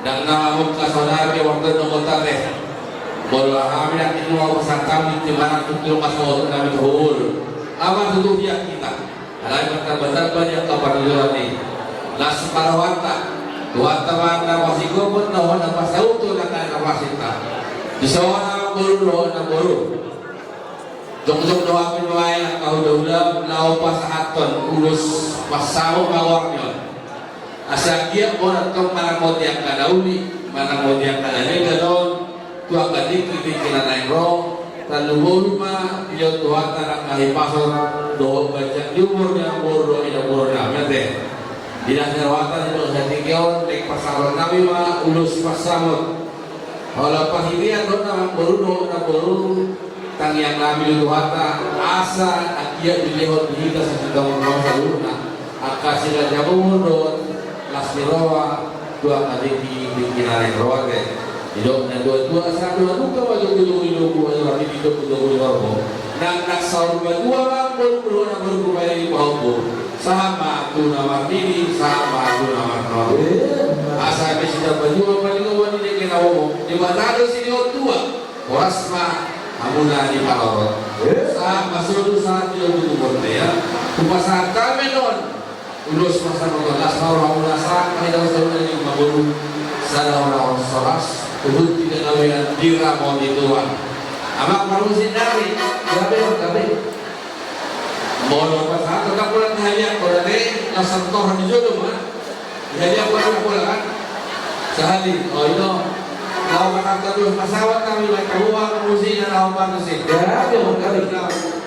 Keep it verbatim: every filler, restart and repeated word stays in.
Karena mungkin saudara dia waktu nonton tadi. Bola hami yang itu mau pesan kami di mana tuh lu kasih waktu kami tuh. Apa tuh dia kita? Alai martambatamba di angka parjolo ni. Las ma rohanta. Tuhanta ma na pasikophon, na hona pasauthon, na kana pasinta. Di son amang boru, na hona boru. Jongjong do hami nuaeng angka hulahula laho pasahathon ulos pansamot ma goar ni on. Asa anggiat bona tong manang mauliate angka na uli, manang mauliate angka na denggan on, tu angka tingki-tingki na naeng ro, tarlumobi ma di Tuhanta nang hahipason dohot ganjang ni umur ni amang boru dohot inang boru nami ate. Di na rohanta di bagasan tingki on, naeng pasahaton nami ma ulos pansamot. Holan parhitean dohot na amang boru dohot inang boru, tangiang nami di Tuhanta, asa anggiat dilehon di hita sasintongna saluhutna angka siganjang umur dohot las ni roha, tu angka tingki-tingki na naeng ro ate. Didok na tua-tua, asa tua-tua ma jolo-jolo ni lombu, asa tua-tua ma jolo-jolo ni lombu. Nang, nang saur matua ma boru, boru na boru, boru na boru, sahat ma tu na marnini, sahat ma tu na marnono. Asa pe sitambatua ma di lombu ni dengke na homo. Di batado sini on tua. Horas ma hamuna di parorot. Sahat ma solu, sahat di lombu tu bontean. Hupasahat hami non. Ulos pansamot on, las ma rohamuna, sahat ma hita saluhutna, amang boru. Sada hona horas, huhut di hagabeon diramoti Tuhan. Amang parmusik nami, gabe, gabe. Molo pasahat, tetap pulang ke hadiah, kalau nanti, las santor di jolo, ma. Di hadiah, pulang, pulang, kan? Sahali, oh, ino. Laho manang tolu, pasahat nami, baik, kahuang, musik, dan laho manang musik. Ya, gabe, gabe.